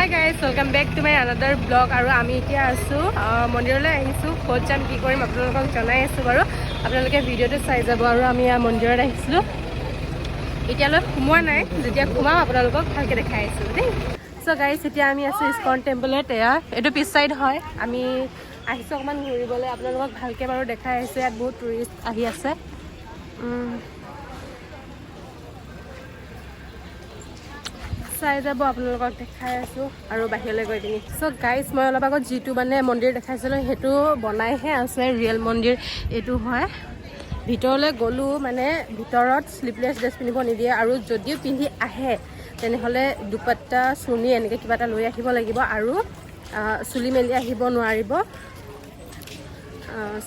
Guys, welcome back to my another vlog. আৰু আমি এতিয়া আছোঁ, মন্দিৰলৈ আহিছোঁ। ক'ত যাম, কি কৰিম আপোনালোকক জনাই আছোঁ বাৰু। আপোনালোকে ভিডিঅ'টো চাই যাব। আৰু আমি ইয়াৰ মন্দিৰত আহিছিলোঁ, এতিয়ালৈ সোমোৱা নাই। যেতিয়া সোমাম আপোনালোকক ভালকৈ দেখাই আছোঁ দেই। চ' গাইজ, এতিয়া আমি আছোঁ ইস্কন টেম্পলত। এয়া এইটো পিছ চাইড হয়। আমি আহিছোঁ অকণমান ঘূৰিবলৈ। আপোনালোকক ভালকৈ বাৰু দেখাই আহিছোঁ। ইয়াত বহুত টুৰিষ্ট আহি আছে। চাই যাব, আপোনালোকক দেখাই আছোঁ আৰু বাহিৰলৈ গৈ পিনি। চ' গাইজ, মই অলপ আগত যিটো মানে মন্দিৰ দেখাইছিলোঁ, সেইটো বনাইহে আছে। ৰিয়েল মন্দিৰ এইটো হয়। ভিতৰলৈ গ'লোঁ, মানে ভিতৰত শ্লিভলেছ ড্ৰেছ পিন্ধিব নিদিয়ে আৰু যদিও পিন্ধি আহে তেনেহ'লে দুপাট্টা, চুৰ্ণি এনেকৈ কিবা এটা লৈ আহিব লাগিব আৰু চুলি মেলি আহিব নোৱাৰিব,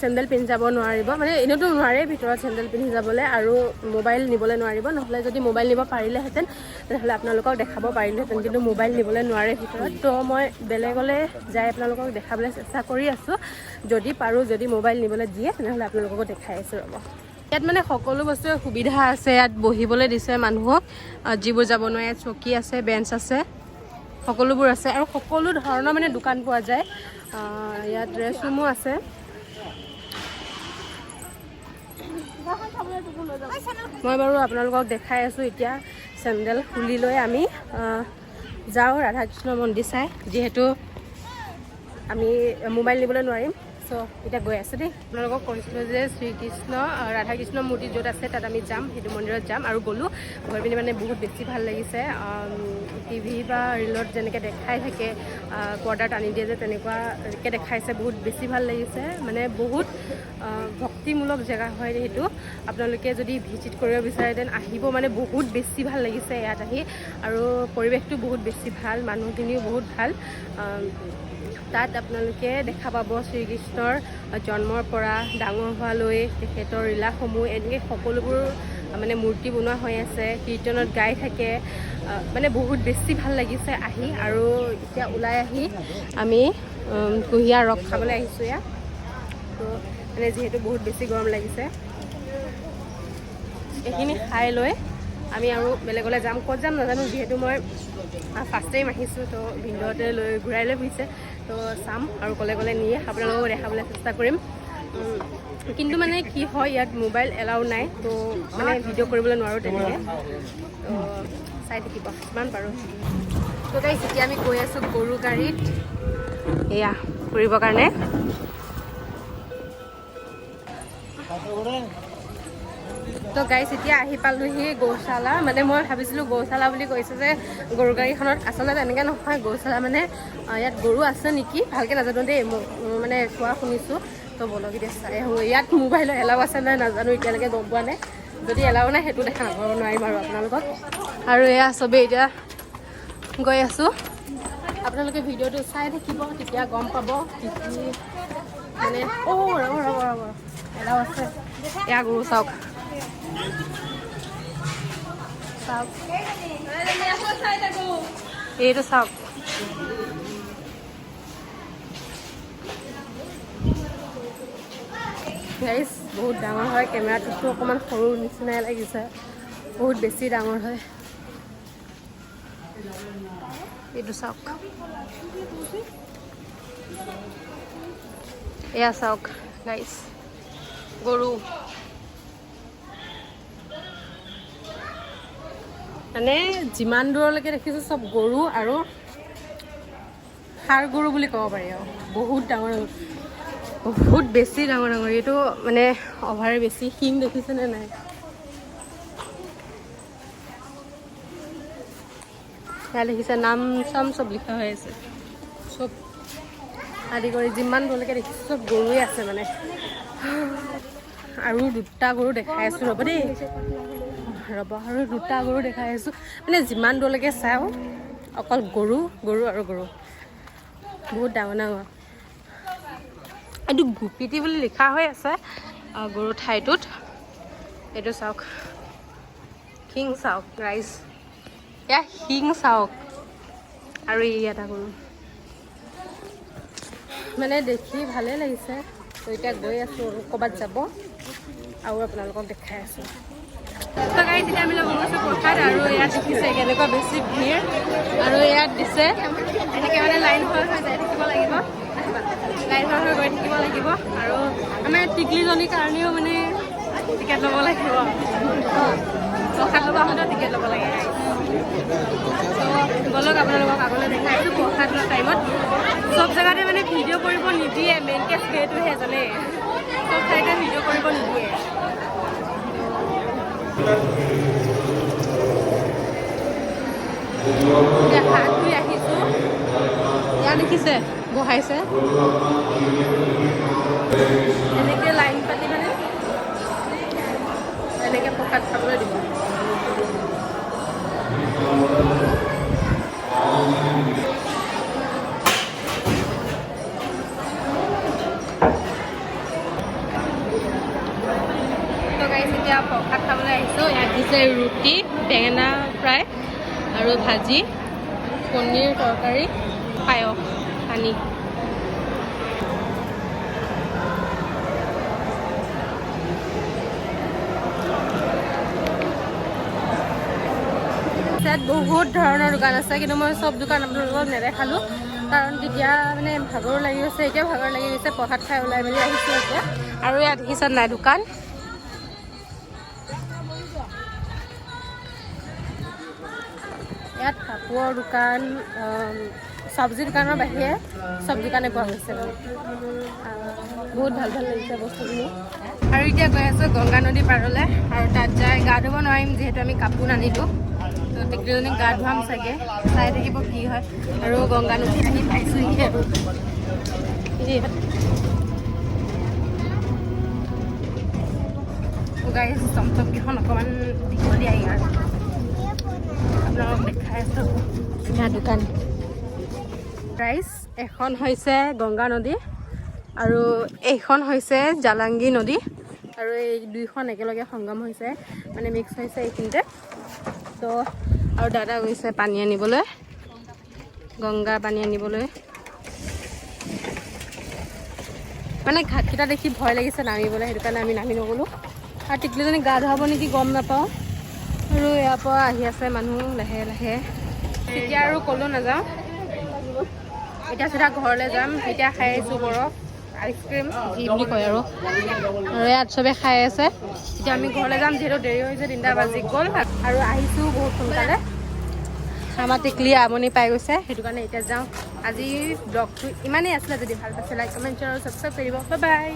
চেণ্ডেল পিন্ধি যাব নোৱাৰিব। মানে এনেওতো নোৱাৰে ভিতৰত চেণ্ডেল পিন্ধি যাবলৈ। আৰু মোবাইল নিবলৈ নোৱাৰিব। নহ'লে যদি মোবাইল নিব পাৰিলেহেঁতেন, তেনেহ'লে আপোনালোকক দেখাব পাৰিলোহেঁতেন, কিন্তু মোবাইল নিবলৈ নোৱাৰে ভিতৰত। তো মই বেলেগলৈ যাই আপোনালোকক দেখাবলৈ চেষ্টা কৰি আছোঁ, যদি পাৰোঁ। যদি মোবাইল নিবলৈ দিয়ে, তেনেহ'লে আপোনালোককো দেখাই আছোঁ, ৰ'ব। ইয়াত মানে সকলো বস্তুৰে সুবিধা আছে। ইয়াত বহিবলৈ দিছে মানুহক, যিবোৰ যাব নোৱাৰে। ইয়াত চকী আছে, বেঞ্চ আছে, সকলোবোৰ আছে আৰু সকলো ধৰণৰ মানে দোকান পোৱা যায়। ইয়াত ৰেষ্ট ৰুমো আছে। মই বাৰু আপোনালোকক দেখাই আছোঁ। এতিয়া চেণ্ডেল খুলি লৈ আমি যাওঁ ৰাধাকৃষ্ণ মন্দিৰ চাই, যিহেতু আমি মোবাইল নিবলৈ নোৱাৰিম। চ' এতিয়া গৈ আছোঁ দেই। আপোনালোকক কৈছিলোঁ যে শ্ৰীকৃষ্ণ ৰাধাকৃষ্ণ মূৰ্তি য'ত আছে তাত আমি যাম, সেইটো মন্দিৰত যাম। আৰু গ'লোঁ। গৈ পিনি মানে বহুত বেছি ভাল লাগিছে। টিভি বা ৰিলত যেনেকৈ দেখাই থাকে, পৰ্দা টানি দিয়ে যে, তেনেকুৱাকৈ দেখাইছে। বহুত বেছি ভাল লাগিছে। মানে বহুত ভক্তিমূলক জেগা হয় সেইটো। আপোনালোকে যদি ভিজিট কৰিব বিচাৰে, then আহিব। মানে বহুত বেছি ভাল লাগিছে ইয়াত আহি আৰু পৰিৱেশটো বহুত বেছি ভাল, মানুহখিনিও বহুত ভাল। তাত আপোনালোকে দেখা পাব শ্ৰীকৃষ্ণৰ জন্মৰ পৰা ডাঙৰ হোৱালৈ তেখেতৰ লীলাসমূহ, এনেকৈ সকলোবোৰ মানে মূৰ্তি বনোৱা হৈ আছে। কীৰ্তনত গাই থাকে। মানে বহুত বেছি ভাল লাগিছে আহি। আৰু এতিয়া ওলাই আহি আমি কুঁহিয়াৰ ৰস খাবলৈ আহিছোঁ ইয়াত। তো মানে যিহেতু বহুত বেছি গৰম লাগিছে, এইখিনি খাই লৈ আমি আৰু বেলেগলৈ যাম। ক'ত যাম নাজানো, যিহেতু মই ফাৰ্ষ্ট টাইম আহিছোঁ। তো ভিনদেউহঁতে লৈ ঘূৰাই লৈ ফুৰিছে। তো চাম আৰু ক'লে ক'লে নিয়ে আপোনালোকক দেখাবলৈ চেষ্টা কৰিম। কিন্তু মানে কি হয়, ইয়াত মোবাইল এলাউ নাই। তো মানে ভিডিঅ' কৰিবলৈ নোৱাৰোঁ তেনেকৈ। তো চাই থাকিব যিমান পাৰোঁ। তো গাইজ, এতিয়া আমি গৈ আছোঁ গৰু গাড়ীত এয়া ফুৰিবৰ কাৰণে। তো গাইজ, এতিয়া আহি পালোহি গৌশালা। মানে মই ভাবিছিলোঁ গৌশালা বুলি কৈছে যে গৰু গাড়ীখনত, আচলতে তেনেকৈ নহয়। গৌশালা মানে ইয়াত গৰু আছে নেকি, ভালকৈ নাজানো দেই। মোক মানে কোৱা শুনিছোঁ। তো বলক, এতিয়া চাই আহোঁ। ইয়াত মোবাইলৰ এলাউ আছে নাই নাজানো, এতিয়ালৈকে গম পোৱা নাই। যদি এলাউ নাই, সেইটো দেখা নাপাব নোৱাৰিম আৰু আপোনালোকক। আৰু এয়া চবেই এতিয়া গৈ আছোঁ। আপোনালোকে ভিডিঅ'টো চাই থাকিব, তেতিয়া গম পাব কি কি মানে। অ' ৰ'ব ৰ'ব ৰ'ব, এলাউ আছে। এয়া গৰু চাওক, চাওক, এইটো চাওক গাইজ, বহুত ডাঙৰ হয়। কেমেৰাটোতো অকণমান সৰু নিচিনাই লাগিছে, বহুত বেছি ডাঙৰ হয়। এইটো চাওক, এয়া চাওক গাইজ, গৰু। মানে যিমান দূৰলৈকে দেখিছোঁ চব গৰু আৰু ষাঁড় গৰু বুলি ক'ব পাৰি। আৰু বহুত ডাঙৰ ডাঙৰ, বহুত বেছি ডাঙৰ ডাঙৰ। এইটো মানে অভাৰে বেছি। শিং দেখিছেনে নাই? সেয়া দেখিছে, নাম চাম চব লিখা হৈ আছে। চব আদি কৰি যিমান দূৰলৈকে দেখিছোঁ চব গৰুৱে আছে মানে। আৰু দুটা গৰু দেখাই আছোঁ, ৰ'ব দেই, ৰ'ব। আৰু দুটা গৰু দেখাই আছোঁ। মানে যিমান দূৰলৈকে চাওঁ অকল গৰু, গৰু আৰু গৰু। বহুত ডাঙৰ ডাঙৰ। এইটো গুপিটি বুলি লিখা হৈ আছে গৰু ঠাইটোত। এইটো চাওক, শিং চাওক ৰাইজ, এয়া শিং চাওক। আৰু ই এটা গৰু, মানে দেখি ভালেই লাগিছে। তো এতিয়া গৈ আছোঁ আৰু ক'ৰবাত যাব আৰু আপোনালোকক দেখাই আছোঁ। তো গাইজ, এতিয়া আমি ল'ব গৈছোঁ প্ৰসাদ। আৰু ইয়াত দেখিছে কেনেকুৱা বেছি ভিৰ। আৰু ইয়াত দিছে এনেকৈ মানে লাইন হৈ হৈ যাই থাকিব লাগিব, লাইন হৈ হৈ গৈ থাকিব লাগিব। আৰু আমাৰ টিকলিজনীৰ কাৰণেও মানে টিকেট ল'ব লাগিব। প্ৰসাদ ল'ব আহোঁতেও টিকেট ল'ব লাগে। তো ব'লক, আপোনালোকক আগলৈ দেখাই আছোঁ। প্ৰসাদ লোৱা টাইমত চব জেগাতে মানে ভিডিঅ' কৰিব নিদিয়ে। মেইন কেছ সেইটোহে জানে, চব ঠাইতে ভিডিঅ' কৰিব নিদিয়ে। এতিয়া হাত ধুই আহিছোঁ। ইয়াত দেখিছে বহাইছে এনেকৈ লাইন পাতি, মানে এনেকৈ প্ৰসাদ খাবলৈ দিব। তো গাইজ, এতিয়া প্ৰসাদ খাবলৈ আহিছোঁ। ইয়াত দিছে ৰুটি, বেঙেনা ফ্ৰাই আৰু ভাজি, পনীৰ তৰকাৰী, পায়স, পানী। ইয়াত বহুত ধৰণৰ দোকান আছে, কিন্তু মই চব দোকান আপোনালোকক নেদেখালোঁ, কাৰণ তেতিয়া মানে ভাগৰো লাগি গৈছে। এতিয়া ভাগৰ লাগি গৈছে, প্ৰসাদ খাই ওলাই মেলি আহিছোঁ এতিয়া। আৰু ইয়াত দেখিছে নাই দোকান? ইয়াত কাপোৰৰ দোকান, চব্জি দোকানৰ বাহিৰে চব দোকানে পোৱা গৈছে মানে। বহুত ভাল ভাল লাগিছে বস্তুখিনি। আৰু এতিয়া গৈ আছোঁ গংগা নদীৰ পাৰলৈ আৰু তাত যাই গা ধুব নোৱাৰিম, যিহেতু আমি কাপোৰ নানিলোঁ। তো টিকলিজনীক গা ধুৱাম চাগে, চাই থাকিব কি হয়। আৰু গংগা নদী আহি পাইছোঁহি। আৰু ইয়াত গাড়ী চমচমকেইখন অকণমান দীঘলীয়া। ইয়াৰ আপোনালোকক দেখাই আছোঁ। ইয়াৰ দোকান ৰাইচ। এখন হৈছে গংগা নদী আৰু এইখন হৈছে জালাংগী নদী আৰু এই দুইখন একেলগে সংগম হৈছে, মানে মিক্স হৈছে এইখিনিতে। তো আৰু দাদা গৈছে পানী আনিবলৈ, গংগাৰ পানী আনিবলৈ। মানে ঘাটকেইটা দেখি ভয় লাগিছে নামিবলৈ, সেইটো কাৰণে আমি নামি নগ'লোঁ। আৰু টিকলিজনী গা ধুৱাব নেকি গম নাপাওঁ। আৰু ইয়াৰ পৰা আহি আছে মানুহ লাহে লাহে। এতিয়া আৰু ক'লো নাযাওঁ, এতিয়া চিধা ঘৰলৈ যাম। এতিয়া খাই আহিছোঁ বৰফ, আইচক্ৰীম যি বুলি কয় আৰু। আৰু ইয়াত চবে খাই আছে। এতিয়া আমি ঘৰলৈ যাম, যিহেতু দেৰি হৈছে, 3টা বাজি গ'ল আৰু আহিছোঁ বহুত সোনকালে। আমাৰ টিকলি আমনি পাই গৈছে, সেইটো কাৰণে এতিয়া যাওঁ। আজি ব্লগটো ইমানেই আছিলে। যদি ভাল পাইছে, লাইক, কমেণ্ট, শ্বেয়াৰ আৰু ছাবস্ক্ৰাইব কৰিব। Bye bye.